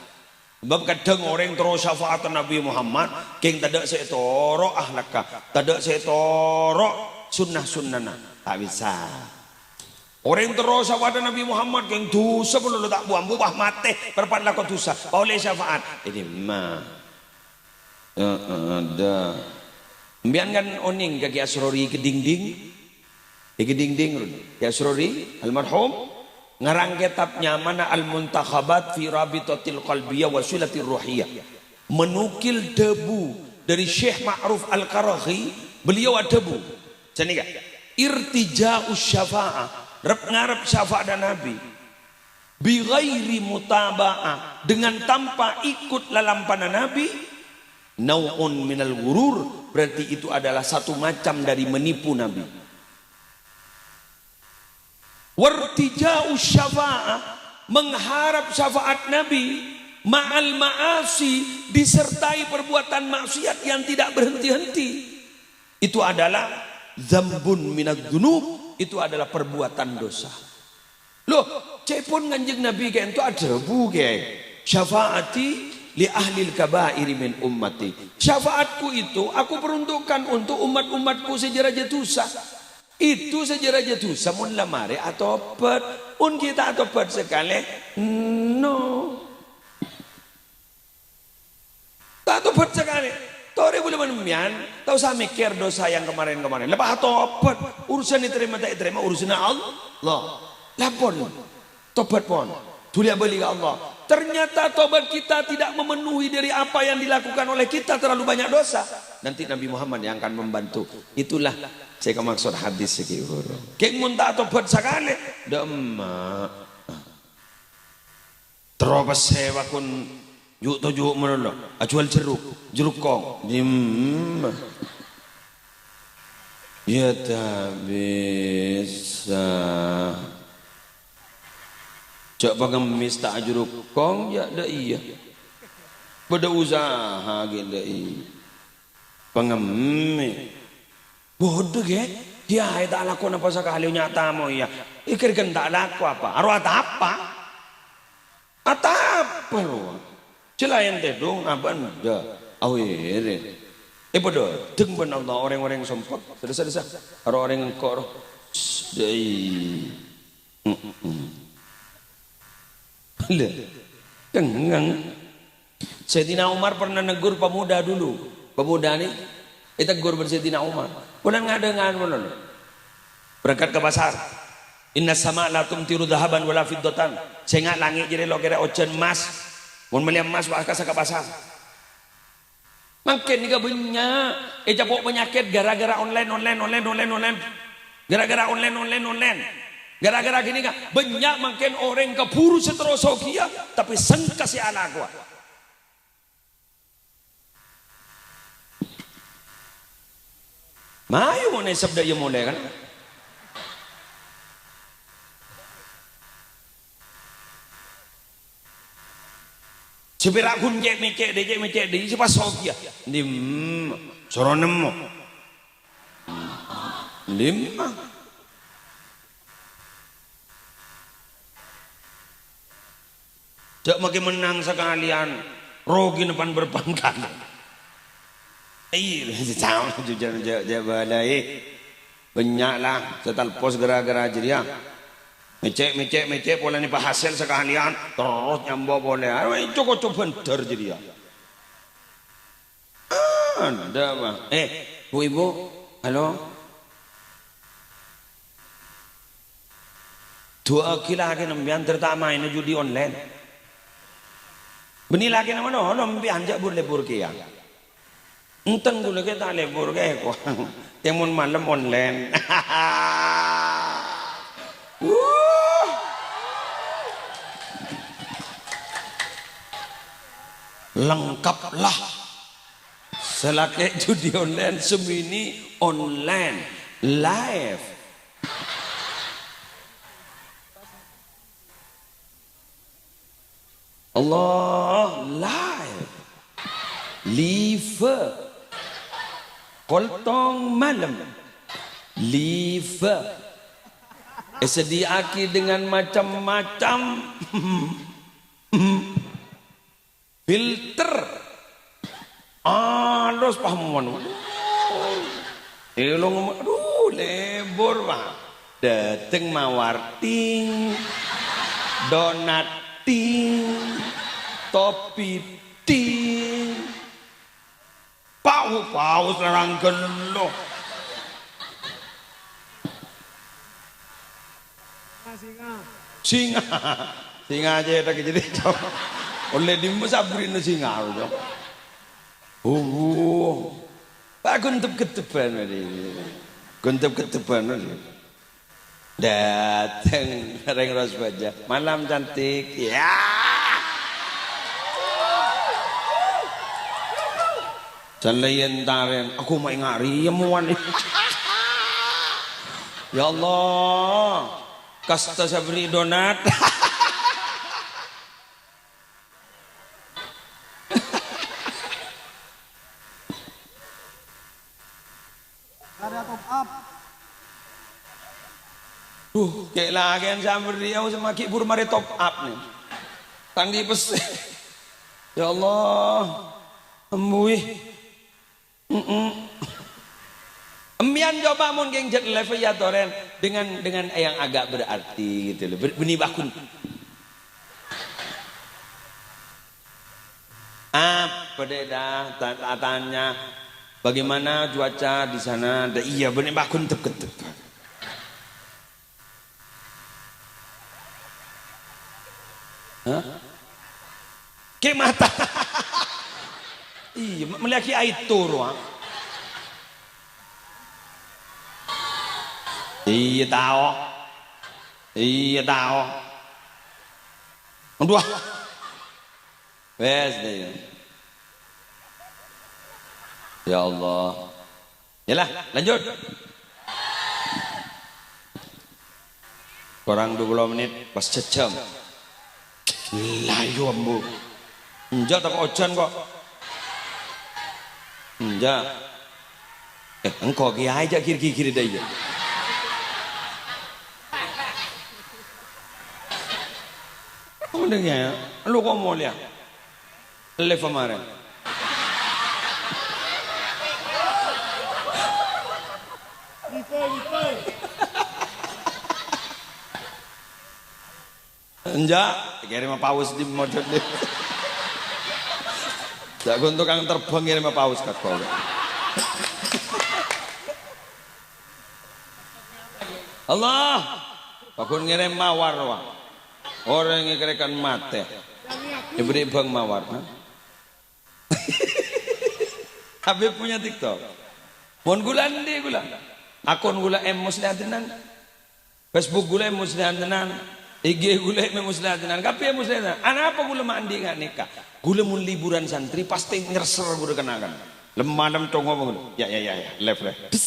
Sabâb kadhâng orèng terro syafa'atta Nabi Muhammad, kèng tadâ' sè ètoro' akhlakka, tadâ' sè ètoro' sunnah-sunnana. Ta' bisa. Orèng terro syafa'atta Nabi Muhammad, kèng dhusa pololo ta' bu-ambu, bâ matè, parappa'na lako dhusa, paollè syafa'at. Ini mah. Heeh, ada. Sampèyan kan onèng ka Ki Asrori Kedingding? Ki Kedingding, Run. Ki Asrori, almarhum, ngarang kètab nyamana Al-Muntakhabat fi Rabitatil Qalbiyah wa Silatir Ruhiyah. Menukil dhâbu dari Syekh Ma'ruf Al-Karahi, beliau adhâbu, sanèka, "Irtija'us syafa'ah, rep-ngarep syafa'atta Nabi, bi ghairi mutaba'ah, dengan tanpa ikut lalampana Nabi, nau'un minal ghurur, berarti itu adalah satu macam dari menipu Nabi." Wartija'us syafa'ah, mengharap syafaat Nabi, ma'al ma'asi, disertai perbuatan maksiat yang tidak berhenti-henti. Itu adalah dzambun minadz dzunub, itu adalah perbuatan dosa. Loh, ca'èpon Kanjeng Nabi ka'ènto adhâbu, Kè, "Syafa'ati li ahlil kaba'iri min ummati." Syafaatku itu aku peruntukkan untuk umat-umatku sè jâ-rajâ dhusa. Itu sè jâ-rajâ dhusa mon la marè atobhât. Mon ghi' ta' atobhât sakalè, no. Ta' atobhât sakalè. Torè bulâ bân sampèyan, ta' osa mèkkèr dosa yang kemarin-kemarin. Lepas atobhât, urusan ètarèma ta' ètarèma, urusanna Allah. Lapor. Tobat pon. Dhuli abâli ka Allah. Ternyata tobat kita tidak memenuhi dari apa yang dilakukan oleh kita, terlalu banyak dosa. Nanti Nabi Muhammad yang akan membantu. Itulah sè kamaksod hadis sè ghi' buru. Kèng mon ta' tobat sakalè, dâ' emma'. Terro pèssè pakon ju'-toju' malolo, ajhuwâl jeruk, jeruk kong. Dimma. Ya ta' bisa. Jhâ' pangemmès ta' ajeruk kong, ya dâ' iyâ. Bâdâ usaha ghi' dâ' iyâ. Pangemmès. Bâdâ, ghi. Kèyaè ta' alako napa sakalè, nya' tamo iyâ. Èkèr ghân ta' alako apa? Aro atapa? Atapa rowa? Jhâ' laèn tèdung, abâ' endâ'. Awèrè. Èpadâteng bân Allah, orèng-orèng sompek. Dâ-essa, dâ-essa. Aro orèng engko' ro. Sss, dâi. Mm-mm. Lha, kengeng. Sayyidina Umar pernah negur pemuda dulu. Pemuda ni ditegur bân Sayyidina Umar. Polana ngadhângan ngono lho. Berangkat ke pasar. "Inna sama la tumtiru dhahaban wala fiddatan." Sènga' langngè' jârèya lo' kèra ojhân emmas. Mon mellè emmas, wa' kassa ka pasar. Mangkèn nèka bânnya' ècapo' panyakèt gara-gara online, online, online, online, online. Gara-gara online, online, online. Gara-gara ghânèka, bânnya' mangkèn orèng kabhuru sè terro sogiyâ, tapè sengka sè alakowa. Mayu mon èsep dâ' iyâ molè, kan? Sè pèra' ghun cè' mècè' dâi, cè' mècè' dâi, sè pas sogiyâ. Dim, soro nemmo. Dim. Jhâ' makè mennang sakalèyan, rogina pan-bârbân kalè. Iyâ, saon jujur, jhâ', jhâ' bâlâi. Bânnya' la sè talpos gara-gara jârèya. Mècè', mècè', mècè' polana pas hasèl sakalèyan, terros nyambo polè. Arowa co-koco bhender jârèya. Adâ', Pak. Eh, Bu, Ibu. Halo. Du'aaghi lakèna sampèyan, terutama maènna judi online. Bânnè lakèna mano, mano sampèyan jhâ' bur-lebur kèya. Enten ghulâ kè ta' lebur kè, kok. Kèng mon malem online. Wuh. Lengkap lah. Sè lakè judi online, sè binè online, live. Allah, live. Live. Kol tong malem. Live. Èsadhiyâ'aghi dengan macam-macam. Filter. Alus, Pak, mon. Elong, aduh, lebur, Pak. Dâteng mawarting, donating, topiting. Pau-pau sareng ghellu. Singa. Singa. Singa aja ya, tak jadi. Ollè dimma sabrina singa, Cong? Oh. Pak, ghun tep-kettepan tadi. Ghun tep-kettepan tadi. Dâteng rèng ros bâjâ. "Malam cantik." Ya. Jhâ' la èntarèn. Aku ma' ènga' rèya mowan. Ya Allah. Kasta sabri donat. Karya top up. Duh, kè' lakèn samper dia, semakin buru mari top up nih. Tanggi pes. Ya Allah. Embuih. Mm-mm. Empiyan coba mon kèng jhât live ya, Toren, dengan, dengan yang agak berarti gitu loh. Ber-, bânnè bhâghus. Apa deh dah, ta-, ta-, tanya, "Bagaimana cuaca di sana?" Dah, iya, bânnè bhâghus tep-ketep. Kè mata. Iyâ, ma-, mellèyaghi aèto rowa. Iyâ, tao. Iyâ, tao. Aduh. Wes, deh, ya. Ya Allah. Yalah, lanjut. Korang dua puluh menit, pas jejjam. Lah, iyâ, ambu. Enjâ', tako' ojhân, kok. Enjâ'. Eh, engko' kèyaè jâ' gir-gigir dâ' iyâ. Mending ya, lu kok molèya. Live kemarin. Enjâ', kèrèm paus di mojok di. Jâ' ghun tokang terbang kèrèm paus ka kol. Allah, paghun ngèrèm mawar, wa. Orèng èkèrèkan matè. Èberri' bâng mawar, ha? Habib punya TikTok. Mon ghulâ andi' ghulâ. Akun ghulâ M Muslihatenan. Facebook ghulâ M Muslihatenan. I G ghulâ M Muslihatenan. Kabbhi M Muslihatenan. Anapa ghulâ ma' andi' nga' nèka? Ghulâ mon liburan santri pastè nyerser ghulâ kennengngan. Lem-malem tongo ghulâ. Ya, ya, ya, ya. Live, live. Des.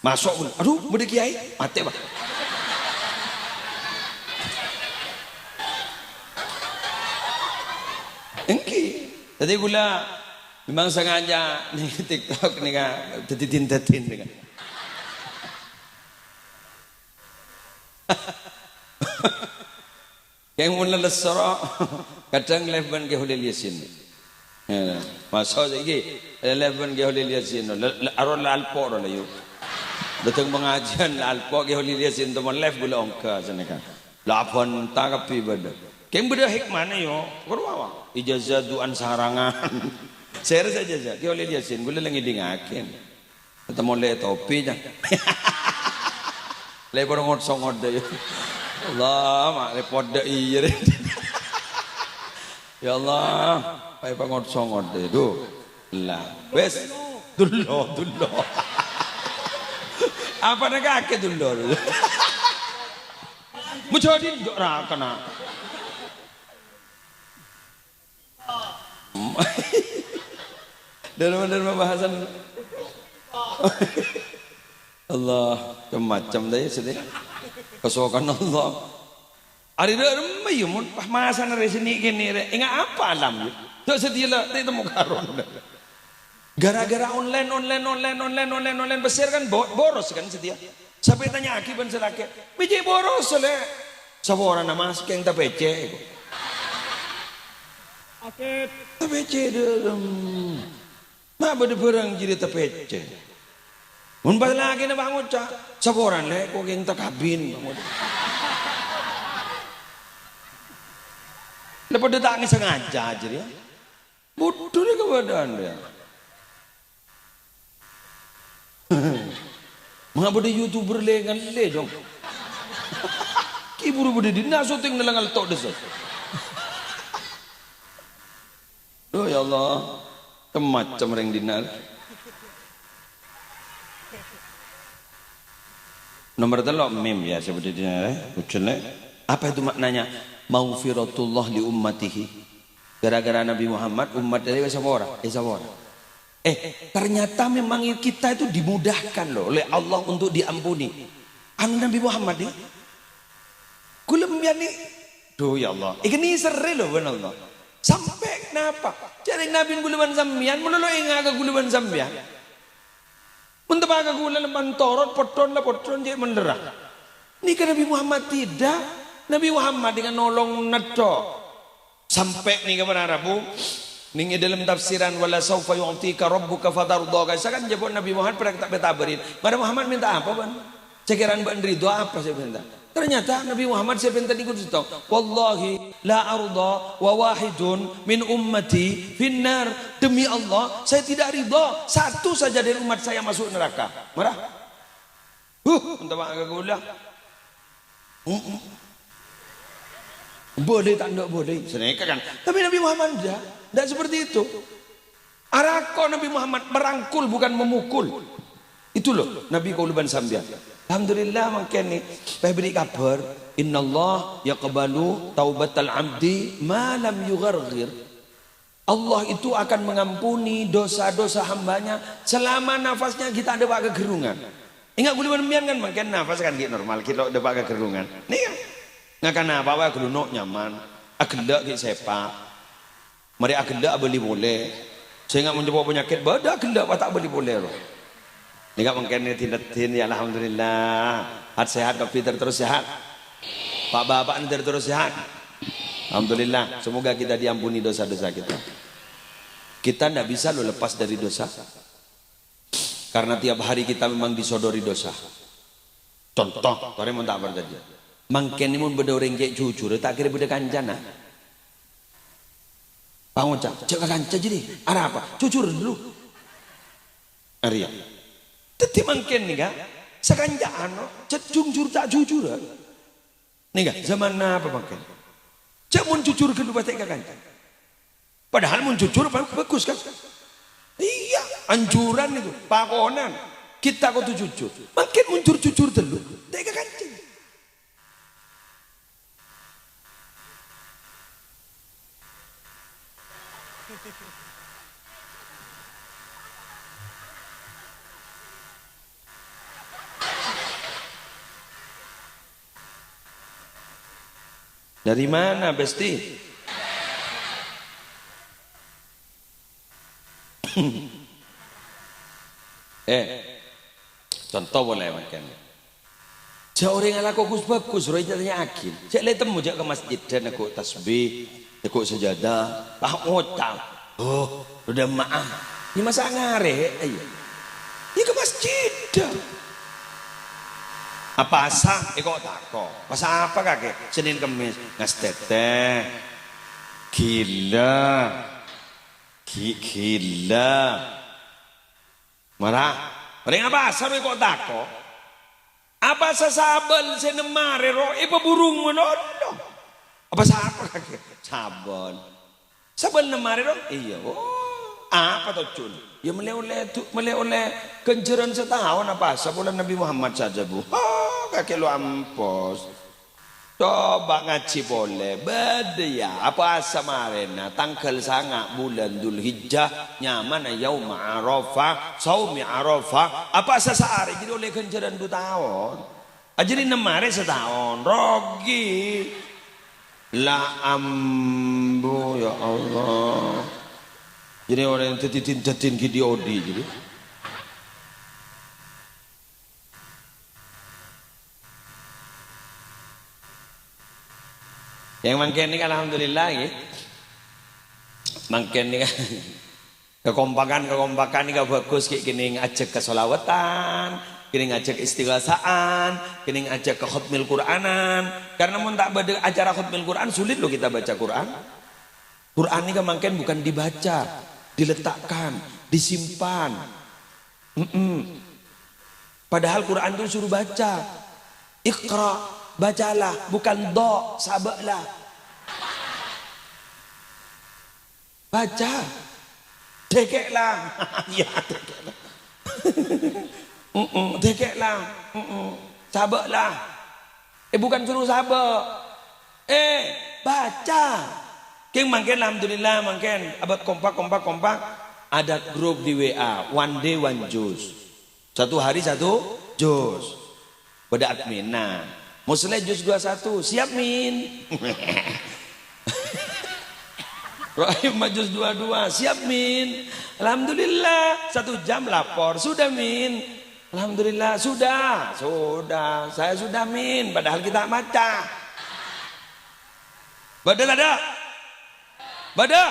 Maso' ghulâ. Aduh, bâdâ kèyaè. Matè, Pak. Èngghi. Dhâddhi ghulâ memang sengaja neng TikTok nèka dhâddhi din-dhâddhin nèka. Kèng mon lellessor, kadhâng live bân Kè Holil Yasin. Ya, maso' saiki live bân Kè Holil Yasin. Le-, le-, aro la alpo' ro la, yu. Dâteng pangajiân la alpo' Kè Holil Yasin, to mon live ghulâ ongghâ sanèka. La abhânta kabbhi bâdâ. Kèng bâdâ hikmana, yo. Karo apa? Ijazah du'an sarangan. Sèrè saja, Kè Holil Yasin, ghulâ la ngèdingngaghi. Tèmmo lè topi, jâ. Lè padâ ngot-songot, yâ. Allah, ma' lè padâ iyâ, rè. Ya Allah, paè pangot-songot, dhu. Lah, wes. Dullo, dullo. Apa nèka akè dullo? Mujahidin, dok, ra kena. Dâlem-dâlem pembahasan. Allah, macem-macem dâ' iyâ, sèdhâ. Kasokan Allah. Arè dâ' remma, iyâ, mon pas masana rè sè nè'-kènè' rè. Enga' apa alam, iyâ? Dâ' satèya la, ta' ètemmo karon. Gara-gara online, online, online, online, online, online, pèssèr kan bo-, boros kan satèya. Sampè' tanya'aghi bân sè lakè', "Mè' cè' boros, Lè'?" "Saporana, Mas, kèng tapècè'." Tapècè' dâlem. Ma' bâdâ bhârâng jârèya tapècè'. Mon pas lakèna pas ngoca', "Saporana, Lè', ko' kèng takabin," pas ngoca'. Lè' padâ ta' ngasengaja jârèya. Bhuddhu rè kabâdâ'ân rèya. Ma' bâdâ YouTuber lè-ngallè, Jong. Kè buru bâdâ dinna' syuting nella ngalto' dessa. Duh, ya Allah. Macem-macem rèng dinna'. Nomor tello', mim, ya, sè bâdâ dinna', eh. Ujunna. Apa itu maknanya? Maghfiratullah li ummatihi. Gara-gara Nabi Muhammad, umat dâri èsapora, èsapora. Eh, ternyata memang kita itu dimudahkan loh oleh Allah untuk diampuni. Anu Nabi Muhammad ni, ghulâ sampèyan ni, duh ya Allah, èkènè' serrè loh bân Allah. Sampè' napa? Jârèng Nabi ghulâ bân sampèyan, malolo enga' ka ghulâ bân sampèyan. Mon teppa' ka ghulâ lemman torot, potthon la potthon, cè' menderra. Nèka Nabi Muhammad tidak. Nabi Muhammad dengan nolong netto. Sampè' nèka para rabu, nèng è dâlem tafsiran, "Wala saufa yu'tika rabbuka fatardha." Ka'issa kan jâwâb Nabi Muhammad pèra' ta' pètabârin. Mara Muhammad mènta apa, bân? Sakèrana bân ridho apa sè mènta? Ternyata Nabi Muhammad sè pènta nèko settong. "Wallahi la ardha wa wahidun min ummati finnar." Demi Allah, saya tidak ridho satu saja dari umat saya masuk neraka. Mara? Huh, enta ma' ka ghulâ. Mm-mm. Boleh ta' enḍâ' boleh, sanèka kan. Tapi Nabi Muhammad enḍâ', enḍâ' seperti itu. Arako Nabi Muhammad merangkul, bukan memukul. Itu loh Nabi kaulâ bân sampèyan. Alhamdulillah, mangkèn nè, pèbri' kabhâr, "Innallaha yaqbalu taubatal abdi ma lam yugharghir." Allah itu akan mengampuni dosa-dosa hambanya selama nafasnya ghi' ta' ḍâpa' ka ghârrungan. Enga' kaulâ bân sampèyan kan mangkèn nafas kan ghi' normal, ghi' lo' ḍâpa' ka ghârrungan. Nèka. Ngakan apa wae ghâllu no' nyaman. Aghellâ' ghi' sèpa'. Marè aghellâ' abâli polè. Sènga' mon coba panyakèt, bâḍâ aghellâ' pas ta' abâli polè, ro. Nèka mangkèn nè din-, din, ya, alhamdulillah. Hat-sehat, kabbhi ter-, terus sehat. Pa'-bapa' nè ter-, terus sehat. Alhamdulillah. Semoga kita diampuni dosa-dosa kita. Kita ndak bisa lo lepas dari dosa. Karena tiap hari kita memang disodori dosa. Contoh, torè mon ta' parcajâ. Mangkèn nè mon bâḍâ orèng cè' jujur, ta' kèra bâḍâ kancana. Pangoca', "Jhâ' ka kanca jârèya, arapa? Jujur ḍulu." Arèya. Dhâddhi mangkèn nèka, sakanca'an, no, jhâ' jujur ta' jujur, ha? Nèka, zaman napa mangkèn? Jhâ' mon jujur ghâllu patè' ka kanca. Padahal mon jujur, pa-, bagus, kan? Iyâ, anjuran itu, pakonan. Kita kodhu jujur. Mangkèn mon jur-jujur ḍulu, ta' ka kanca. Dari mana, Besti? Eh, conto polè mangkèn. Jhâ' orèng alako ghus-bhâghus, ro, ètanya'aghi. Jhâ' lè temmo, jhâ' ka masjid, neggu' tasbih, neggu' sajadah, pas ngoca', "Oh, roḍâ emma'a." Yâ masa' ngarè', ayo. Yâ ka masjid. Apasa, èko' tako'. Pas apa kakè? Senin Kemis, ngastètè. Ghilâ. Ghi-, ghilâ. Mara, orèng apasa rowa èko' tako'? Apasa sabâl sè nemmarè rowa èpabhurung malolo? Apasa apa kakè? Sabâl. Sabâl nemmarè rowa? Iyâ. Oh, apa tojjhuna? Yâ mellè ollè du-, mellè ollè ghânjhârân sataon apasa polana Nabbhi Muhammad saja, Bu. Oh, kakè lo' ampos. Coba ngajhi polè, bâḍâ, yâ, apasa marèna tangghâl sanga' bulân Dzulhijjah, nyamana Yauma Arafah, Saumi Arafah, apasa saarè jârèya ollè ghânjhârân du taon. Ajârèya nemmarè sataon, rogi. La ambu, ya Allah. Jârèya orèng dhâddhi din-dhâddhin ghi' ḍi-oḍi, jârèya. Yang mangkèn nèka, alhamdulillah, ngghi. Mangkèn nèka, kakompakan-kakompakan nèka bhâghus, ghi' kènèng ajhâk ka sholawatan, kènèng ajhâk istighosaan, kènèng ajhâk ka khotmil Qur'anan. Karena mon ta' bâḍâ acara khotmil Qur'an, sulit loh kita baca Qur'an. Qur'an nèka mangkèn bukan dibaca, diletakkan, disimpan. Mm-mm. Padahal Qur'an itu suruh baca. Iqra, bacalah, bukan do, sabâ'lah. Baca. Dhekke'lah. Iyâ, dhekke'lah. Mm-mm, dhekke'lah. Mm-mm. Sabâ'lah. Eh, bukan suruh sabâ'. Eh, baca. Kèng mangkèn, alhamdulillah, mangkèn abâ' kompak, kompak, kompak. Ada grup di W A, one day one juz. Satu hari satu juz. Bâḍâ adminna. Musleh juz dua satu, siap, Min. Rohim juz dua dua, siap, Min. Alhamdulillah, satu jam lapor, sudah, Min. Alhamdulillah, sudah, sudah. Saya sudah, Min. Padahal kita maca. Bâḍâ ta' bâḍâ? Bâḍâ?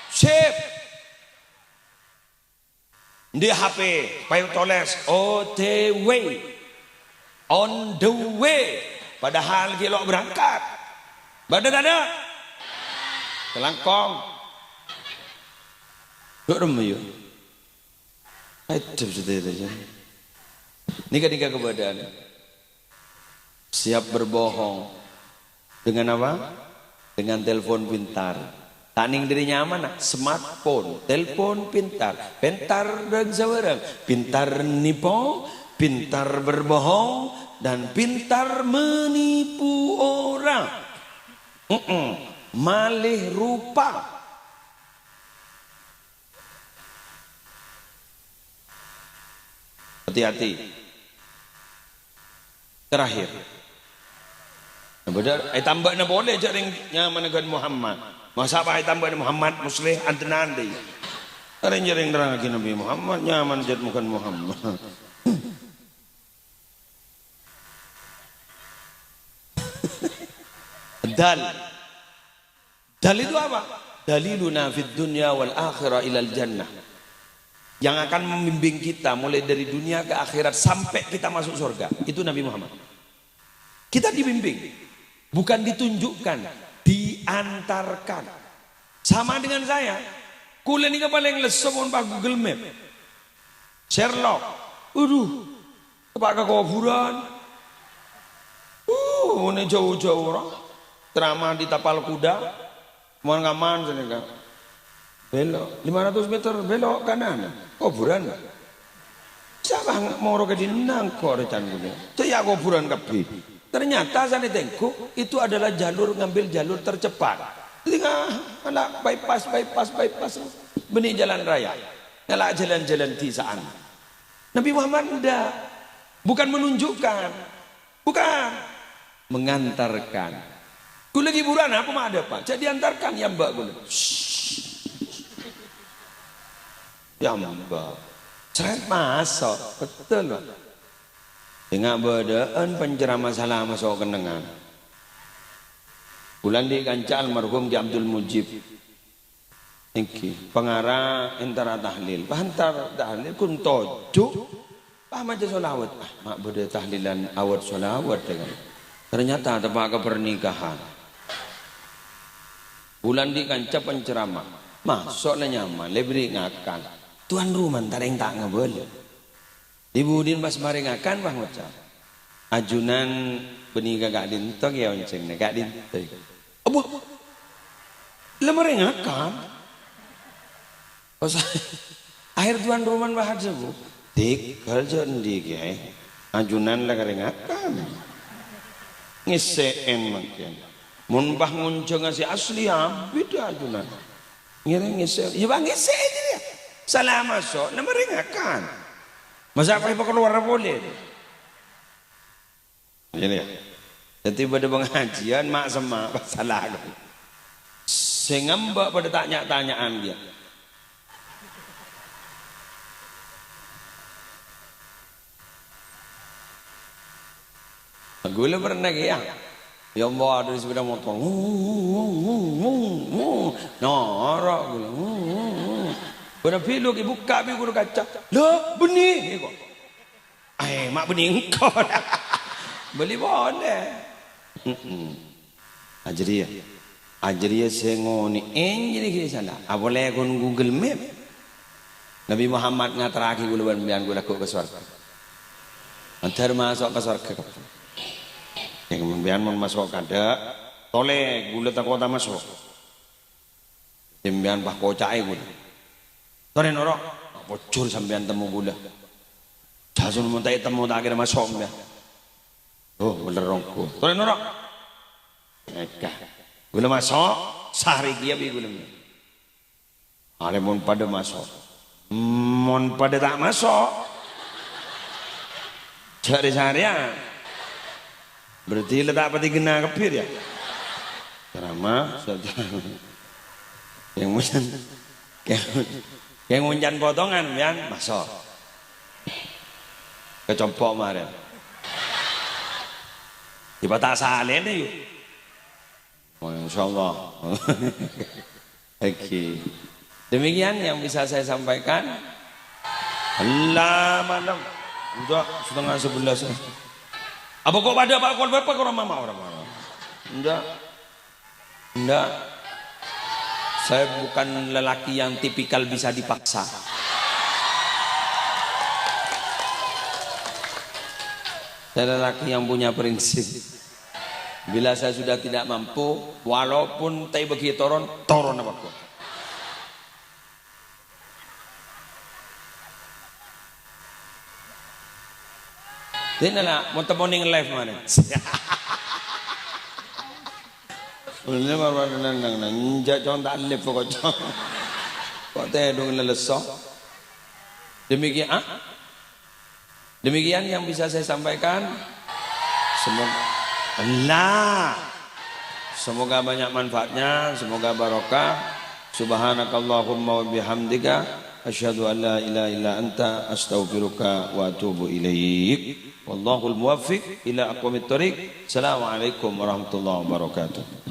Sip. Andi' H P, payu tolès, O T W. On the way. Padahal ghi' lo' berangkat. Bâḍâ ta' bâḍâ? Kalangkong. Ḍu' remma, yâ. Aduh, sedherek, yâ. Nèka-nèka kabâḍâ'ân. Siap berbohong. Dengan apa? Dengan telepon pintar. Ta' nèng dhâri nyamana, smartphone, telepon pintar. Pintar dhân sabârâng. Pintar nipo, pintar berbohong, dan pintar menipu orang. Mm-mm. Malè rupa. Hati-hati. Terakhir. Bâdâ ètambâ'âna polè jhâ' rèng nyamana ghân Muhammad. Masa' pas ètambâ'âna Muhammad, Musleh, Adnan, dâi. Rèng-jhârèng nerrangngaghi Nabi Muhammad, nyamana jhât bhukon Muhammad. Dal. Dal itu apa? Daliluna fid dunya wal akhirah ilal jannah. Yang akan membimbing kita mulai dari dunia ke akhirat sampai kita masuk surga, itu Nabi Muhammad. Kita dibimbing, bukan ditunjukkan, diantarkan. Sama dengan saya, kulâ nèka palèng lesso mon pas Google Map. Sherlock, aduh, teppa' ka kobhurân. Uh, nè jhâu-jhâu ra. Ceramah di tapal kuda. Mon ngaman sènèka. Belok lima ratus meter, belok kanan. Kobhurân. Sapa ng-, moro ka dinna' engko' rè can kulâ. Cè' ya kobhurân kabbhi. Ternyata sanè tèngghu itu adalah jalur, ngambil jalur tercepat. Jadi nga-, ngala' bypass, bypass, bypass. Bânnè jalan raya. Ngala' jalan-jalan dhisa'an. Nabi Muhammad endak. Bukan menunjukkan. Bukan. Mengantarkan. Kulâ ghi' buru ana apa ma' ada apa? Jhâ' diantarkan ya mbak kulâ. Shh. Ya mbak. Srèt maso'. Betul, Pak. Sènga' bâdâ'ân penceramah sala maso' kennengngan. Kulâ andi' kanca almarhum Ki Abdul Mujib. Èngghi, pangara èntara tahlil. Pas èntar tahlil, ghun toju'. Pas maca sholawat. Ah, ma' bâdâ tahlilan awat sholawat, ya kan? Ternyata teppa' ka pernikahan. Kulâ andi' kanca penceramah. Maso' la nyamana, la èberri' ngakan. Tuan rumah èntar èng ta' ngabâlâ. Di-budina pas marè ngakan, pas ngoca', "Ajunan bânnè ka ka'dinto, kè oncèngnga, ka'dinto." Apa? La marè ngakan. Pas akhèr tuan rumah pas adhâbu, "Tèghâl jhâ' andi', Kè. Ajunan la karè ngakan." Ngèssè'è mangkèn. Mon pas ngonjhângnga sè asli, abit ajunan. Ngèrèng ngèssè, ya, Bang, ngèssè aja, ya. Sala maso', la marè ngakan. Masa' pas èpakalowara polè? Ini, ya. Jadi, bâdâ pangajiân, ma' semma', pas sala. Sè ngambâ' padâ tanya-tanyaan, ya. Ghulâ pernah kèya. Ya Allah, ada sepeda motor. Noro' ghulâ. Bâdâ biluk èbukka' bi' ghuru kaca. "Lho, bânnè," èko. "Aè, ma' bânnè engko'." Bâli polè. Mm-mm. Ajâriyâ. Ajâriyâ sè ngonè'è jârèya ghi' sala. Apolè ghun Google Map. Nabi Muhammad ngaterraghi kaulâ bân sampèyan, kaulâ ghu' ka sowarghâ. Mandhâr maso' ka sowarghâ kabbhi. Yâ, sampèyan mon maso' kaadâ', tolè, kaulâ tako' ta' maso'. Sampèyan pas koca'è kaulâ. "Torè, noro'." Pojhur sampèyan temmo kaulâ. Jhâ' sono mon ta' ètemmo, ta' kèra maso' sampèyan. Oh, bener ongghu. "Torè, noro'." Èka. Kaulâ maso', sarè kèya bi' kaulâ. Arè mon padâ maso'. Mon padâ ta' maso', jhâ' rè-sarèyan. Berarti la ta' patè ghenna kabbhi, yâ? Ceramah, saudara. Yang macam, yang, yang ngoncan potongan, yan, maso'. Kacompo' marèn. Dipata' salèna, yuk. Oh, insyaallah. Oke. Demikian yang bisa saya sampaikan. Lah, malem. Udah setengah sebelas. Apa kok pada Pak Kolbapa, orang mama, orang mama? Enggak. Enggak. Saya bukan lelaki yang tipikal bisa dipaksa. Saya lelaki yang punya prinsip. Bila saya sudah tidak mampu, walaupun ta' èbâghi toron, toron apa pun. Dinala, mon temmo ning live mana? Ini baru ada nang, nang, nang. Enjak, cong, ta' live pokok, cong. Kok tèdung lelesso? Demikian, ah? Demikian yang bisa saya sampaikan. Semoga, Allah. Semoga banyak manfaatnya, semoga barokah. Subhanakallahumma wa bihamdika, asyhadu an la ilaha illa anta, astaghfiruka wa atubu ilaik. Wallahul muwaffiq ila aqwamit thoriq. Assalamualaikum warahmatullahi wabarakatuh.